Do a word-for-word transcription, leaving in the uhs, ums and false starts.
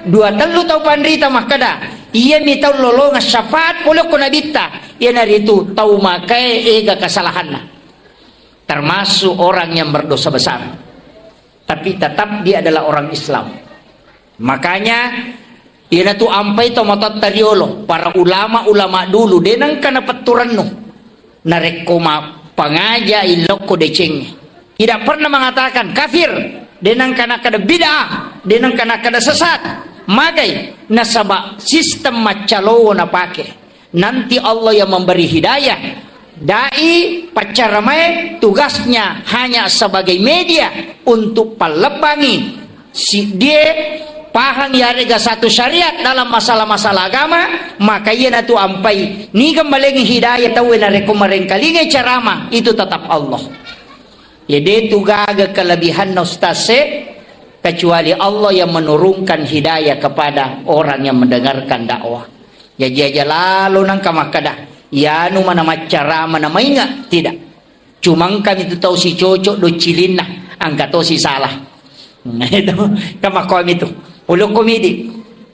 Dua tellu tau panrita makkeda, iyami tau lolongeng syafaat pole ko nabitta, iyanaritu tau makae ega kesalahanna. Termasuk orang yang berdosa besar. Tapi tetap dia adalah orang Islam. Makanya, iyanatu ampai to matotta riolo, para ulama-ulama dulu, de nengka napettu rennu. Narekko mappangaja illokko decengnge. Tidak pernah mengatakan kafir, de nengka nakkeda bid'ah, de nengka nakkeda sesat. Magai, nasaba sistem maccalowo napake. Nanti Allah yang memberi hidayah. Dai paccaramae tugasnya hanya sebagai media untuk pallebbangi siddie pahang yarega satu syariat dalam masalah-masalah agama, maka iyanatu ampai niga malengi hidayah tauwe narekko marengkalingai ceramah itu tetap Allah. Ya, de tu gaga kelebihanna ustaz e, kecuali Allah yang menurunkan hidayah kepada orang yang mendengarkan dakwah. Jaji aja lalo nangka makkeda, yanu mana maccarama na mainga, tidak. Cuma engka mitu tau sicocok do cilinna, engka to si salah. Nah, itu, kan makkomi tu. Ulokko midi.